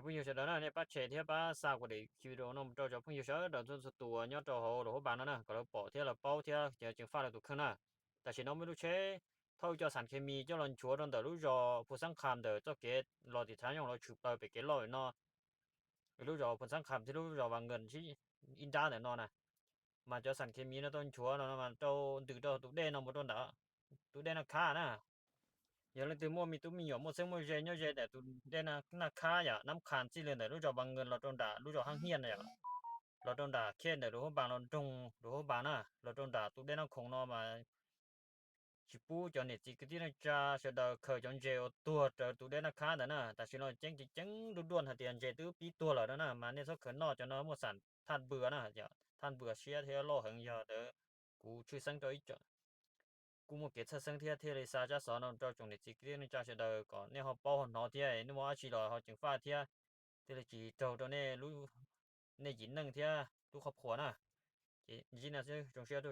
Phooj ywg sawv daws na, nej pab share thiab pab xa kuv daim video no mus rau cov phooj ywg sawv daws txhua txhua tus nyob rau hauv lub hauv npab no na, kom lawv pom thiab lawv paub thiab cov tseem faj lawv tus kheej na. Tam sim no muaj lub tsheb thauj cov xas khes mis coj los nchuav rau ntawm lub zos Phu Xab Kham ntawm txoj kev los tim Thav Nyooj los tshwm plaws pem kev loj no, lub zos Phu Xab Kham thiab lub zos Vas Nkees ib nrab ntawm no na. Mas cov xas khes mis no tau nchuav no mas rau ntws rau tus dej no mus rau ntawm tus dej Naj Khab na. Yog leej twg muaj me tub me nyuam muaj txheeb muaj ze nyob ze ntawm tus dej Naj Khab yom, Nab Khas txij li ntawm lub zos Vas Nkees los rau nram lub zos Hab Hiaj na yom, los rau nram khej ntawm lub hauv npab los nroog lub hauv npab na, los rau nram tus dej Naj Khoom no mas tsis pub cov niam txiv kwv tij neej tsa sawv daws khaws cov ntses uas tuag raws tus dej Naj Khab ntawd na. Tam sim no ceeb ceeb duj duaj hais tias ntses twb pib tuag lawm no na, mas nej txhob khaws noj, cov no muaj xas thaj npwa na, thaj npwa siab thiab loj heev. Yog ntawd kuv tshwj xeeb rau ib co, kuj muaj kev txhawj xeeb thiab thiaj li xa tsab xov no rau tsoom niam txiv kwv tij neej tsa sawv daws kom nej ho paub ho hnov thiab, nej muaj dab tsi los ho ceev faj thiab, thiaj li tsis raug rau nej lub, nej yim neej thiab lub qhov phuas na. Ces zoo siab